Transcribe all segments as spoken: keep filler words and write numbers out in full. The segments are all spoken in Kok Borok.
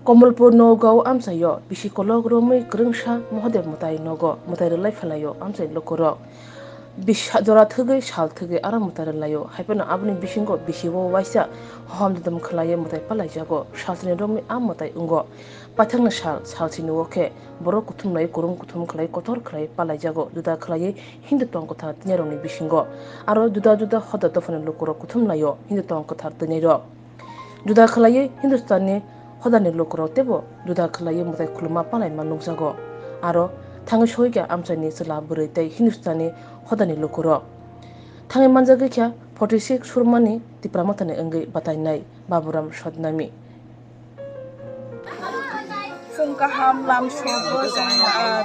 Komolpur Nogao amchaio bisi kolok romwi kwrwngsa Mahadev mwtai nogo mwtai rwlai phelaio amchai lukurok. Bis-, jora thwgwi sal thwgwi aro mwtai rwlaio, haiphano aboni bisingo bisibo waisa hohom dodom khwlaiwi mwtai palaijago, salsini romwi a mwtai wngo. Paithakni sal, salsini o khe borok kuthumlai kwrwng kuthum khwlai kotor khwlai palaijago, juda khwlaiwi Hindu tong kwthar twnirokni bisingo. Aro juda juda hoda dophani lukurok kuthumlaio Hindu tong kwthar twnirok. Juda khwlaiwi Hindustanni hodani lukurok teibo juda khwlaiwi mwtai khuluma palaima nukjago. Aro thangwi soikha amchaini chwla bwrwi tei Hindustanni hodani lukurok. Thangwi manjagwi kha forty six surmani Tipra Mothani wngwi batainai Baburam Sodnami. Phung kaham lam sobo chwng, ah,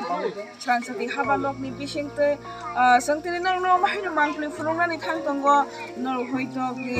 Sansati haba lokni bisingtwi, ah, chwng tini norokno bahino mangpli phunuknani thang tongo. Norok hoito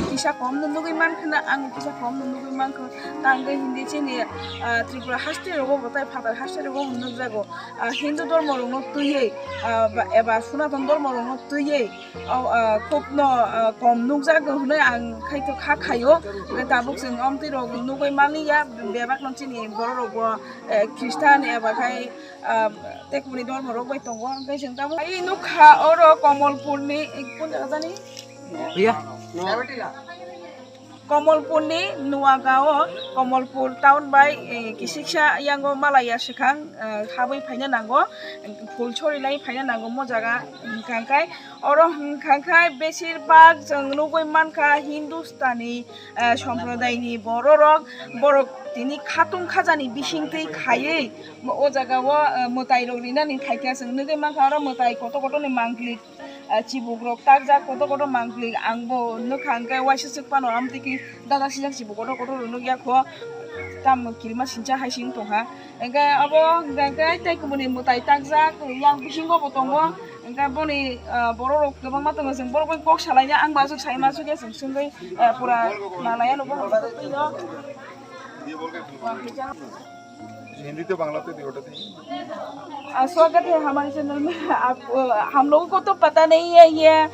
kisa komno nugwi mankha na, ang kisa komno nugwi mankha. Tangwi hindi chini, ah, Tripura haste rogo bo tei phatar haste rogo bo nukjago. Ah, Hindu dormo rokno twiwi, ah, ba, eba Sanatan dormo rokno twiwi, o, ah, khubno, ah, kom nukjago hwnwi ang khaito kha khaio. Hwnkhe tabuk chwng omtwi rok nugwi manliya, bebakno chini borok rokbo, eh, Khristan eba khai, ah, tei kubuni dormo rok bai tongo. Hwnkhe chwng tabuk ai nukha oro Komolpurni, eh, kun jaga jani? Iya. Komolpurni Nuagao, Komolpur town bai, eh, kisiksa yango malaya swkang, eh, habwi phaina nango, phul sorilai phaina nango mo jaga hwnkha khe. Oro hwnkha khe besir bak chwng nugwi mankha Hindustani, eh, somprodayni bororok, borok tini khatung khajani bisingtwi khaiwi o jagao, eh, mwtairok rinani khaikha chwng nugwi mankha oro mwtai kotor kotorni mangpli. Ah, chibukrok takjak kotor kotor mangpli, angbo nukha hwnkhe waisa swk phano amtwi khe dada sijak chibuk kotor kotor rw nukya kho, tamo kirima sincha hai sing tongkha. Hwnkhe abo hwnkhe tei kubuni mwtai takjak yang bisingo bo tongo, hwnkhe boni, ah, borok rok kwbangma tongo, chwng borok bai kok salaina ang bo aswk sai ma swkya chwng swngwi, ah, pura nalaya nugo hwnkhe twi no. Hindi तो बांग्ला तो दुइटा थी। आ, स्वागत है हमारे चैनल में। आप, अ, हम लोगों को तो पता नहीं है ये, अ,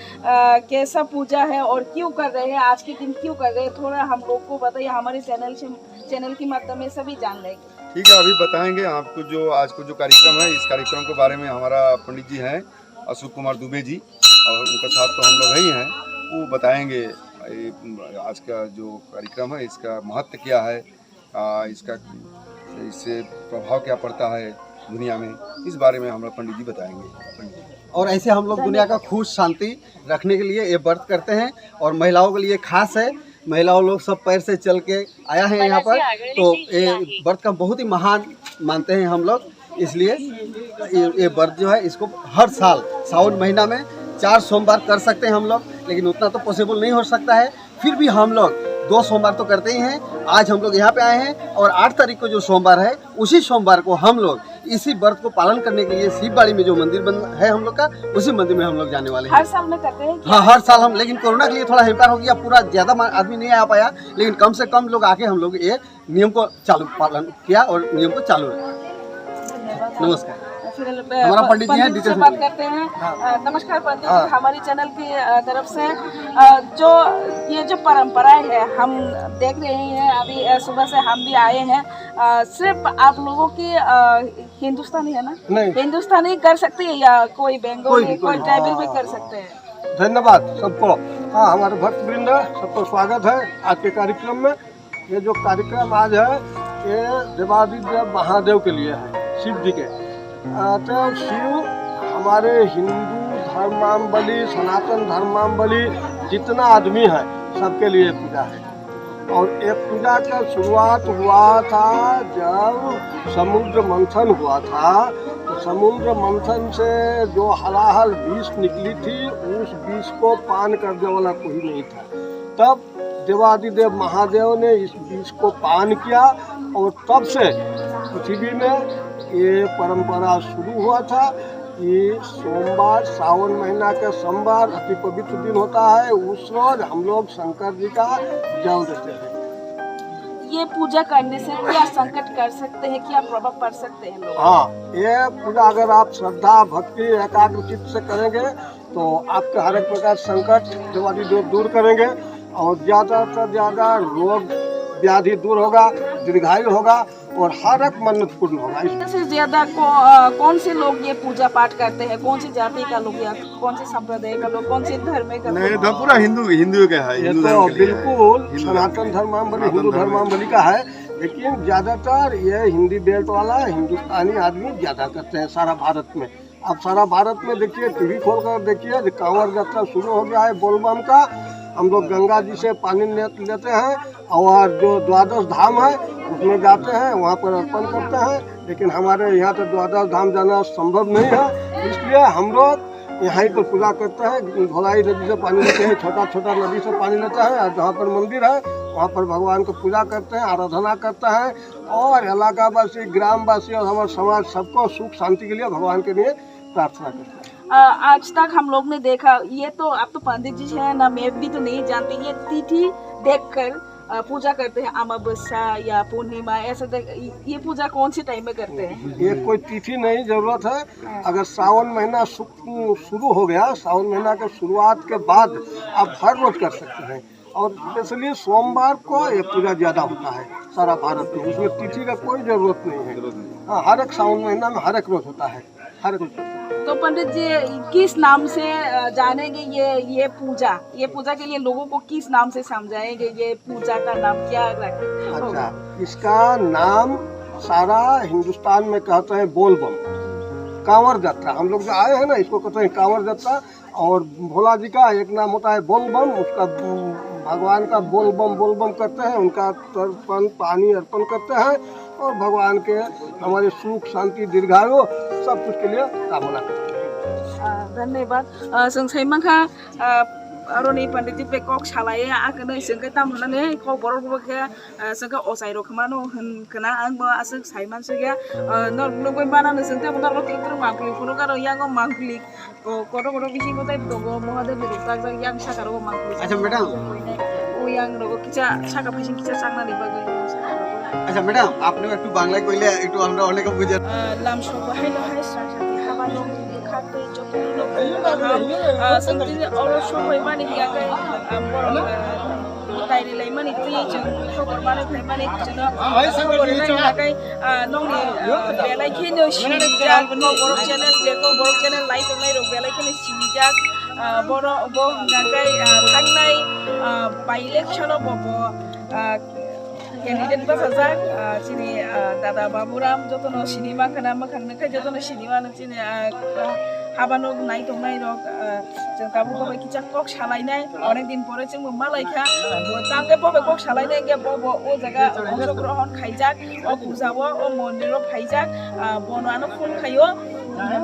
कैसा पूजा है और क्यों कर रहे हैं, आज के दिन क्यों कर रहे हैं, थोड़ा हम लोग को बताइए, हमारे चैनल से, चैनल के माध्यम में सभी जान लेंगे। ठीक है, अभी बताएंगे आपको जो आज को जो कार्यक्रम है, इस कार्यक्रम के बारे में हमारा पंडित जी हैं अशोक कुमार दुबे जी, और उनका साथ तो हम लोग ही हैं, वो बताएंगे ये आज का जो कार्यक्रम है इसका महत्व क्या है, आ, इसका, इससे प्रभाव क्या पड़ता है दुनिया में, इस बारे में हमारा पंडित जी बताएंगे। और ऐसे हम लोग दुनिया का खुश शांति रखने के लिए ये व्रत करते हैं और महिलाओं के लिए खास है। महिलाओं लोग सब पैर से चल के आया है यहाँ पर, तो ये व्रत का बहुत ही महान मानते हैं हम लोग। इसलिए ये, ये व्रत जो है, इसको हर साल सावन महीना में चार सोमवार कर सकते हैं हम लोग, लेकिन उतना तो पॉसिबल नहीं हो सकता है। फिर भी हम लोग दो सोमवार तो करते ही हैं। आज हम लोग यहाँ पे आए हैं और आठ तारीख को जो सोमवार है, उसी सोमवार को हम लोग इसी व्रत को पालन करने के लिए शिवबाड़ी में जो मंदिर बन है हम लोग का, उसी मंदिर में हम लोग जाने वाले हैं। हर साल में करते हैं क्या? हाँ, हर साल हम, लेकिन कोरोना के लिए थोड़ा हेम्पर हो गया, पूरा ज़्यादा मा-, आदमी नहीं आ पाया, लेकिन कम से कम लोग आके हम लोग ये नियम को चालू, पालन किया और नियम को चालू रखा। धन्यवाद। नमस्कार। फिर, अ, हमारा प-, पंडित जी हैं, पंडित जी से डिटेल्स बात में। करते हैं। हाँ। अ, नमस्कार पंडित जी, हाँ। हमारी चैनल की, अ, तरफ से, अ, जो ये जो परंपराएं हैं, हम देख रहे हैं अभी, अ, सुबह से हम भी आए हैं। अ, सिर्फ आप लोगों की, अ, हिंदुस्तानी है ना? नहीं। हिंदुस्तानी कर सकते हैं या कोई बंगाली, कोई भी, कोई कोई भी। ट्राइबल भी हाँ, कर हाँ। सकते हैं? धन्यवाद सबको। हाँ, हमारे भक्त वृंद, सबको स्वागत है आज के कार्यक्रम में। ये जो कार्यक्रम आज है, ये देवादिदेव महादेव के लिए है, शिव जी के। अ, तो शिव हमारे हिंदू धर्मावलंबी, सनातन धर्मावलंबी जितना आदमी है, सबके लिए पूजा है। और ये पूजा का शुरुआत हुआ था जब समुद्र मंथन हुआ था, तो समुद्र मंथन से जो हलाहल विष निकली थी, उस विष को पान करने वाला कोई नहीं था। तब देवादिदेव महादेव ने इस विष को पान किया और तब से पृथ्वी में ये परंपरा शुरू हुआ था कि सोमवार, सावन महीना का सोमवार अति पवित्र दिन होता है, उस रोज हम लोग शंकर जी का जल देते हैं। ये पूजा करने से क्या संकट कर सकते हैं, क्या प्रभाव पड़ सकते हैं लोगों पर? हाँ, ये पूजा अगर आप श्रद्धा, भक्ति, एकाग्र चित्त से करेंगे तो आपके हर एक प्रकार संकट देवादिदेव दूर करेंगे और ज़्यादा से ज़्यादा रोग व्याधि दूर होगा। दीर्घायु होगा और हर एक मन्नत पूर्ण होगा। इस सबसे ज्यादा को, अ, कौन से लोग ये पूजा पाठ करते हैं? कौन सी जाति का लोग या कौन से संप्रदाय का लोग, कौन से धर्म का नहीं, लोग? धर्म पूरा हिंदू, हिंदू का है, ये हिंदू तो धर्म के लिए है। बिल्कुल हिंदू धर्म सनातन के लिए। धर्मावलंबी, सनातन हिंदू धर्म के लिए। धर्मावलंबी का है, लेकिन ज्यादातर ये हिंदुस्तानी आदमी ज्यादा करते हैं सारा भारत में। आप सारा भारत में देखिए, टीवी खोल कर देखिए, जो कांवड़ यात्रा शुरू हो गया है बोलबम का। हम लोग गंगा जी से पानी ले-, लेते हैं और जो द्वादश धाम है उसमें जाते हैं, वहाँ पर अर्पण करते हैं। लेकिन हमारे यहाँ तो द्वादश धाम जाना संभव नहीं है, इसलिए हम लोग यहाँ ही पर पूजा करते हैं। धोलाई नदी से पानी लेते हैं, छोटा छोटा नदी से पानी लेते हैं और जहाँ पर मंदिर है वहाँ पर भगवान को पूजा करते हैं, आराधना करते हैं और इलाकावासी, ग्रामवासी और हमारे समाज सबको सुख शांति के लिए भगवान के लिए प्रार्थना करते हैं। अ, आज तक हम लोग ने देखा, ये तो, आप तो पंडित जी हैं ना, मैं भी तो नहीं जानती, ये तिथि देखकर, अ, पूजा करते हैं, अमावस्या या पूर्णिमा, ऐसे देख, ये पूजा कौन से टाइम में करते हैं? ये कोई तिथि नहीं जरूरत है। हाँ। अगर सावन महीना शु-, शुरू हो गया, सावन महीना के शुरुआत के बाद आप हर रोज कर सकते हैं। और स्पेशली सोमवार को ये पूजा ज्यादा होता है सारा भारत में, इसमें तिथि का कोई जरूरत नहीं है। हाँ, हर एक सावन महीना में हर एक रोज होता है, हर एक रोज। तो पंडित जी, किस नाम से, अ, जानेंगे ये, ये पूजा, ये पूजा के लिए लोगों को किस नाम से समझाएंगे, ये पूजा का नाम क्या रख-, होगा? अच्छा, इसका नाम सारा हिंदुस्तान में कहते हैं बोलबम, कांवर यात्रा। हम लोग जो आए हैं ना, इसको कहते हैं कांवर यात्रा। और भोला जी का एक नाम होता है बोल बम, उसका, उम, भगवान का बोल बम, बोल बम करते हैं, उनका तर्पण, पानी अर्पण करते हैं और भगवान के हमारे सुख, शांति, दीर्घायु, सब कुछ के लिए कामना करते हैं। Ah, dhanyobad. Ah, chwng sai mankha, ah, aroni pandit ji bai kok salai, ah, kwnwi chwng khe tamo hwnani kok borok bo khe, ah, chwng khe ochai rok hwnmano hwn khna, ang bo aswk sai mansukya, ah, norok nugwi manano chwng tei bo norok tei borok mangpili phunukha rok yango mangpili. Ko-, kotor kotor bisingo tei tongo, Mahadev ni rok takjak yang saka rogo mang. Acha, madam. O yang rogo kisa saka phaising kisa chaknani bagwi. Acha, madam, apni ektu Bangla koile ektu amra oneke bujhar. Ah, lam sokbo haino hai srang sati haba nokni bwkhak tei joto nokni bwkhak. Ah, chwng tini oro sohoi mani hiya khe, ah, borok, ah, tai rilai mani twi chwng khobor mano phai mani chwngno khobor rinai hwnkha khe, ah, nokni, ah, belai kheno sinijak, Kokborok channel, je Kokborok channel nai tongnai rok belai kheno sinijak, ah, boro bo hwnkha khe, ah, thangnai, ah, by election o bo, bo, ah, candidate bwsajak, ah, chini, ah, dada Baburam jotono sini mankha na mwkhang nukha jotono sini mano chini, ah, habano nai tongnai rok, ah, chwng tabuk bo bai kisa kok salainai, onek din pore chwngbo malaikha, bo tamkhe bo bai kok salainai hwnkhe bo bo o jaga ongsogrohon khaijak, o puja o, o mondir o phaijak, ah, bono ano phone khaio,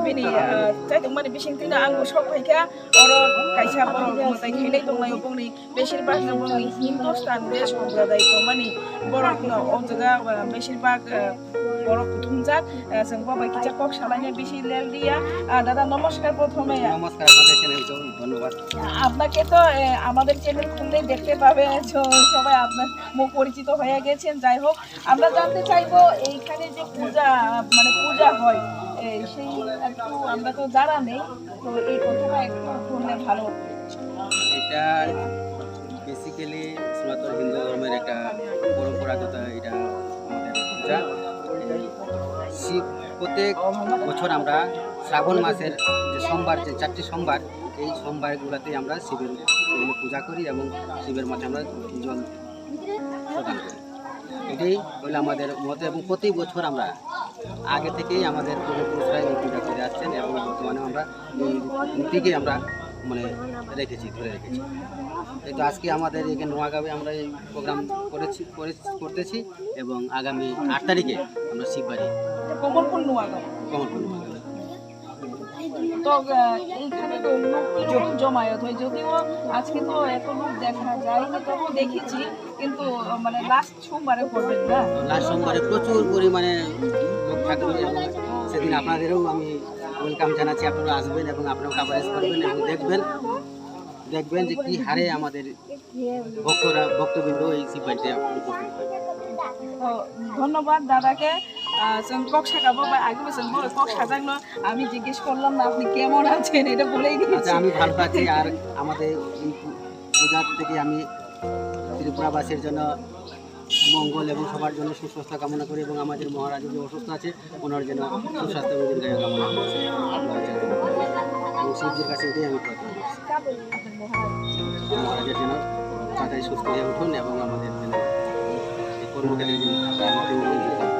bini, ah, chaitokmani bisingtwino ang bo sok phaikha, oro kaisa borok mwtai khainai tonglai o bongni. Beshirbak no bongni Hindustan de sompradai tongmani borok no o jaga, ah, beshirbak, ah, borok kuthumjak, ah, chwng bo bai kisa kok salaina bisi lel liya. Ah, dada, নমস্কার প্রথমে। নমস্কার, আপনাদের চ্যানেলকে ধন্যবাদ। আপনাকে তো, এ, আমাদের চ্যানেল খুললেই দেখতে পাবে, চ-, সবাই আপনার মুখ পরিচিত হয়ে গেছেন। যাই হোক, আমরা জানতে চাইবো এইখানে যে পূজা, মানে পূজা হয়, এ, সেই একটু আমরা তো জানা নেই, তো এই কথাটা একটু বললে ভালো হতো। এটা বেসিক্যালি সনাতন হিন্দু ধর্মের একটা পরম্পরাগত এটা আমাদের পূজা। এই শিব, প্রত্যেক বছর আমরা শ্রাবণ মাসের যে সোমবার, যে চারটি সোমবার, এই সোমবারগুলোতে আমরা শিবের পূজা করি এবং শিবের মাথায় আমরা জল প্রদান করি। এটাই হলো আমাদের মত এবং প্রতি বছর আমরা আগে থেকেই আমাদের পূর্বপুরুষরা এই পূজা করে আসছেন এবং বর্তমানে আমরা এই রীতিকে আমরা মানে রেখেছি, ধরে রেখেছি। এই তো আজকে আমাদের এখানে নোয়াগাঁওয়ে আমরা এই প্রোগ্রাম করেছি, করে-, করতেছি এবং আগামী আট তারিখে আমরা শিববাড়ি এটা কমলপুর নোয়াগাঁও। কমলপুর নোয়াগাঁও। তো, আহ, এইখানে তো লোক কিরকম জমায়েত হয়, যদিও আজকে তো এত লোক দেখা যায়নি, তবু দেখেছি, কিন্তু, আহ, মানে লাস্ট সোমবারে করবেন না? লাস্ট সোমবারে প্রচুর পরিমাণে লোক থাকবে এবং সেদিন আপনাদেরও আমি ওয়েলকাম জানাচ্ছি, আপনারা আসবেন এবং আপনারা কভারেজ করবেন এবং দেখবেন, দেখবেন যে কি হারে আমাদের ভক্তরা, ভক্তবৃন্দ এই শিববাড়িতে উপস্থিত হয়। তো ধন্যবাদ দাদাকে। আহ, जों kok saka bo bai, agi bo जों bo kok sajak no, আমি জিজ্ঞেস করলাম না আপনি কেমন আছেন, এটা বলেই দিয়েছি। আচ্ছা, আমি ভালো আছি। আর আমাদের এই পু-, পূজার থেকে আমি ত্রিপুরাবাসীর জন্য মঙ্গল এবং সবার জন্য সুস্বাস্থ্য কামনা করি এবং আমাদের মহারাজও যে অসুস্থ আছে, ওনার জন্য সুস্বাস্থ্য এবং দীর্ঘায়ু কামনা করছি। আপনারা জানেন। এবং শিবজির কাছে এটাই আমি প্রার্থনা করছি। মহারাজের জন্য তাড়াতাড়ি সুস্থ হয়ে উঠুন এবং আমাদের জন্য এই কর্মকাণ্ডের জন্য তারা আমাদের নিয়োজিত করুন।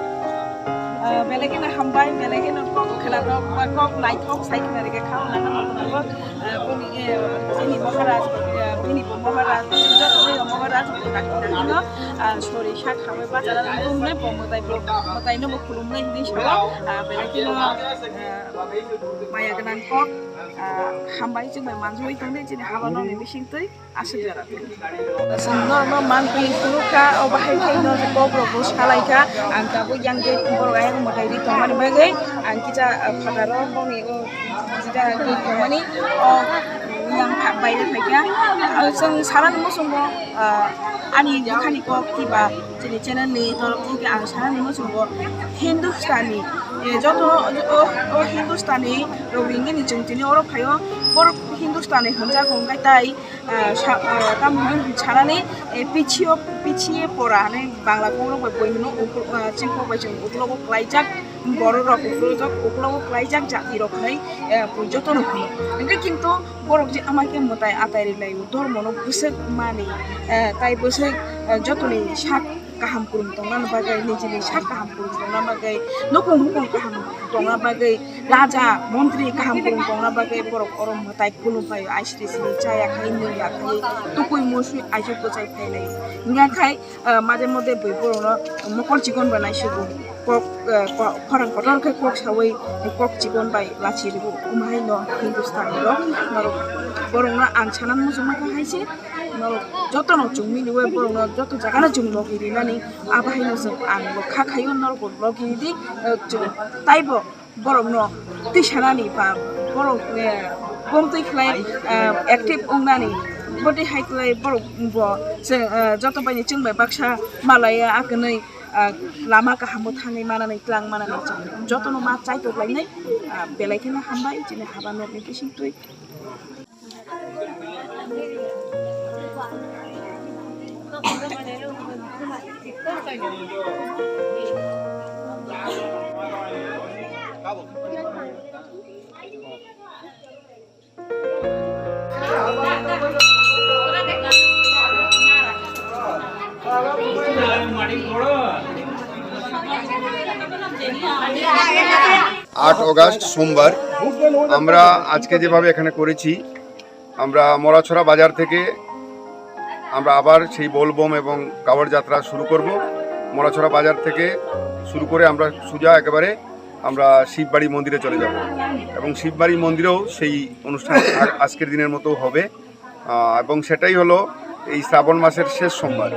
Ah, belai kheno hambai, belai kheno kok khwlathok ba kok naithok sai khna rwgwi kha, o nang nang bo, ah, boni, eh, chini Maharaj, eh, bini bo Maharaj, joto bini Maharaj bo dakti dakti no, ah, sori sak hambai bachara nang tumne bo mwtai bo, mwtai no bo khulumnai hinwi sao, ah, belai kheno, ah, maya gwnang kok, ah, hambai chwng bai manjui tongdi chini haba nokni bisingtwi. Aswk jora. Chwng norokno manphi phunukha, o bahai khe no kok rok bo salaikha. Ang tabuk yang gate borok ayang mwtai ri tongmani bagwi ang kisa, ah, phataro boni o jita gate tongmani o yang pha-, baire phaikha. Ah, chwng sanani muchungo, ah, ani bukhani kok kiba chini channel ni torok theke ang sanani muchungo Hindustani, eh, joto o, o Hindustani rok ringini chwng tini oro phaio, borok Hindustani hwnjak hwnkhe tai, ah, sa-, ah, tamo hwn sanani, eh, pichio, pichiye pora hinwi Bangla kokrok bai boi hino, uklo-, ah, chini kok bai chwng uklogo klaijak, borok rok uklojak, uklogo klaijak jati rok hai, eh, boi jotono hino. Hwnkhe kintu borok je ama khe mwtai atai ri laio, dhormo no bwswk mani, eh, tai bwswk, eh, jotoni sak kaham kwrwng tongna bagwi, nijini sak kaham kwrwng tongna bagwi, nukung hukung kaham tongna bagwi, raja, montri kaham kwrwng tongna bagwi borok oro mwtai khulum phaio, aisiri siri chaya khai, nungya khai, tukui musui aijak bwchai phai lai. Wngya khai, ah, maje mode bui borokno mokol chikon bai naisugo, kok, ah, ko-, khorang kotor khe kok saui kok chikon bai lachi rwgo. Omo hai no Hindustani rok norok, borokno ang sana muchungma kha hai se. Norok jotono chwng miliui borokno joto jagano chwng logi rinani, abo haino chwng ang bo kha khaio norok bo logi ridi, eh, chwng taibo borokno twi sanani ba borok, eh, gomtwi khlai, eh, active wngnani, botwi hai khlai borok bo chwng, eh, joto baini chwng bai baksa malaya akwnwi, eh, lama kahamo thangwi manani, tlang manani chwng jotono ma chaitok lainai, ah, belai kheno hambai chini haba nokni bisingtwi. আট অগাস্ট সোমবার আমরা আজকে যেভাবে এখানে করেছি, আমরা মরাছড়া বাজার থেকে আমরা আবার সেই বোলবম এবং কাওয়াড় যাত্রা শুরু করব। মরাছড়া বাজার থেকে শুরু করে আমরা সোজা একেবারে আমরা শিববাড়ি মন্দিরে চলে যাব এবং শিববাড়ি মন্দিরেও সেই অনুষ্ঠান আ-, আজকের দিনের মতো হবে। আহ, এবং সেটাই হলো এই শ্রাবণ মাসের শেষ সোমবার,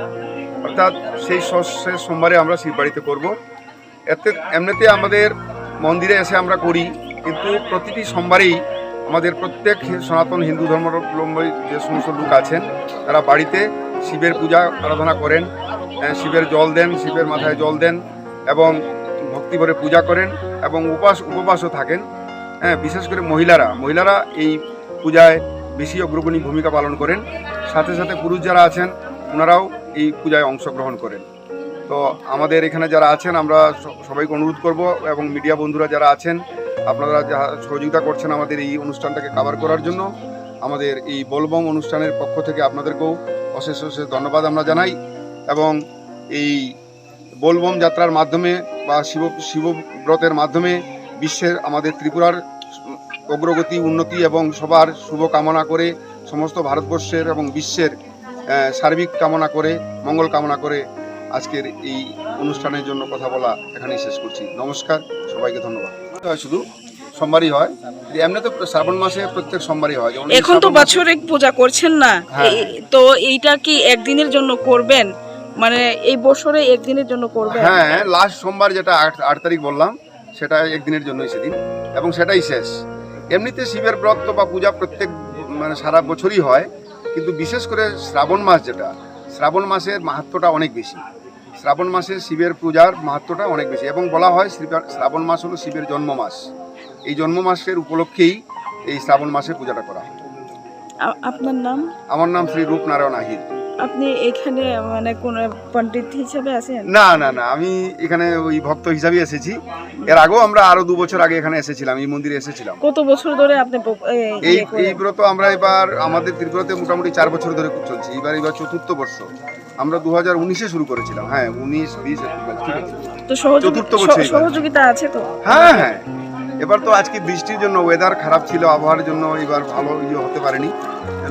অর্থাৎ সেই শ-, শেষ সোমবারে আমরা শিববাড়িতে করব। এতে এমনিতে আমাদের মন্দিরে এসে আমরা করি, কিন্তু প্রতিটি সোমবারেই আমাদের প্রত্যেক হি-, সনাতন হিন্দু ধর্মাবলম্বী যে সমস্ত লোক আছেন, তারা বাড়িতে শিবের পূজা আরাধনা করেন, আহ, শিবের জল দেন, শিবের মাথায় জল দেন এবং ভক্তিভরে পূজা করেন এবং উপাস উপবাসও থাকেন। হ্যাঁ, বিশেষ করে মহিলারা, মহিলারা এই পূজায় বেশি অগ্রগণী ভূমিকা পালন করেন। সাথে সাথে পুরুষ যারা আছেন, ওনারাও এই পূজায় অংশগ্রহণ করেন। তো আমাদের এখানে যারা আছেন, আমরা স-, সবাইকে অনুরোধ করব এবং মিডিয়া বন্ধুরা যারা আছেন, আপনারা যা সহযোগিতা করছেন আমাদের এই অনুষ্ঠানটাকে কভার করার জন্য, আমাদের এই বোলবম অনুষ্ঠানের পক্ষ থেকে আপনাদেরকেও অশেষ অশেষ ধন্যবাদ আমরা জানাই। এবং এই বোলবম যাত্রার মাধ্যমে বা শিব, শিবব্রতের মাধ্যমে বিশ্বের, আমাদের ত্রিপুরার অগ্রগতি, উন্নতি এবং সবার শুভ কামনা করে, সমস্ত ভারতবর্ষের এবং বিশ্বের, আহ, সার্বিক কামনা করে, মঙ্গল কামনা করে আজকের এই অনুষ্ঠানের জন্য কথা বলা এখানেই শেষ করছি। নমস্কার, সবাইকে ধন্যবাদ। শুধু সোমবারই হয়, যে এমনি তো শ্রাবণ মাসে প্রত্যেক সোমবারই হয়, যেমন এই এখন তো শ্রাবণ মাসে বাৎসরিক পূজা করছেন না, হ্যাঁ। এই, তো এইটা কি একদিনের জন্য করবেন? মানে এই বছরে একদিনের জন্য করবেন? হ্যাঁ, লাস্ট সোমবার যেটা আট, আট তারিখ বললাম, সেটা একদিনের জন্যই সেদিন, এবং সেটাই শেষ। এমনিতে শিবের ব্রত বা পূজা প্রত্যেক, মানে, সারা বছরই হয়, কিন্তু বিশেষ করে শ্রাবণ মাস যেটা, শ্রাবণ মাসের মাহাত্ম্যটা অনেক বেশি। শ্রাবণ মাসে শিবের পূজার মাহাত্ম্যটা অনেক বেশি এবং বলা হয় শ্রীবা-, শ্রাবণ মাস হলো শিবের জন্ম মাস। এই জন্ম মাসের উপলক্ষেই এই শ্রাবণ মাসে পূজাটা করা হয়। আ-, আপনার নাম? আমার নাম শ্রী রূপনারায়ণ আহির। আপনি এখানে মানে কোন পণ্ডিত হিসেবে আছেন? না, না, না, আমি এখানে ওই ভক্ত হিসাবে এসেছি। এর আগেও আমরা আরো দু বছর আগে এখানে এসেছিলাম, এই মন্দিরে এসেছিলাম। কত বছর ধরে আপনি প- এ, এই ইয়ে করেন? এই ব্রত আমরা এবার আমাদের ত্রিপুরাতে মোটামুটি চার বছর ধরে চলছে। এবার এবার চতুর্থ বর্ষ। আমরা দু হাজার উনিশে শুরু করেছিলাম। হ্যাঁ, উনিশ, বিশ, একুশ, বাইশ, ঠিক আছে। তো সহযোগি- চতুর্থ বছর সহ- এবার। সহযোগিতা আছে তো? হ্যাঁ, হ্যাঁ। এবার তো আজকে বৃষ্টির জন্য, ওয়েদার খারাপ ছিল, আবহাওয়ার জন্য এবার ভালো ইয়ে হতে পারেনি,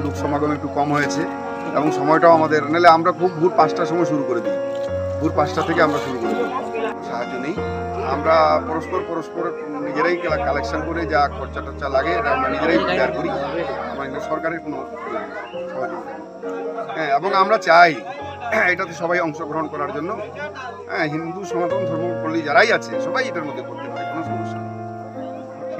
লোক সমাগম একটু কম হয়েছে এবং সময়টাও আমাদের, নাহলে আমরা খুব ভোর পাঁচটার সময় শুরু করে দিই। ভোর পাঁচটা থেকে আমরা শুরু করে দিই। সাহায্য নেই, আমরা পরস্পর পরস্পর নিজেরাই কালেকশন করে যা খরচা টরচা লাগে, এটা আমরা নিজেরাই বিয়ার করি। আমরা কিন্তু সরকারের কোনো সহযোগিতা নেই। হ্যাঁ, এবং আমরা চাই এটাতে সবাই অংশগ্রহণ করার জন্য। হ্যাঁ, হিন্দু সনাতন ধর্মাবলম্বী যারাই আছে, সবাই এটার মধ্যে করতে পারে, কোনো সমস্যা নেই।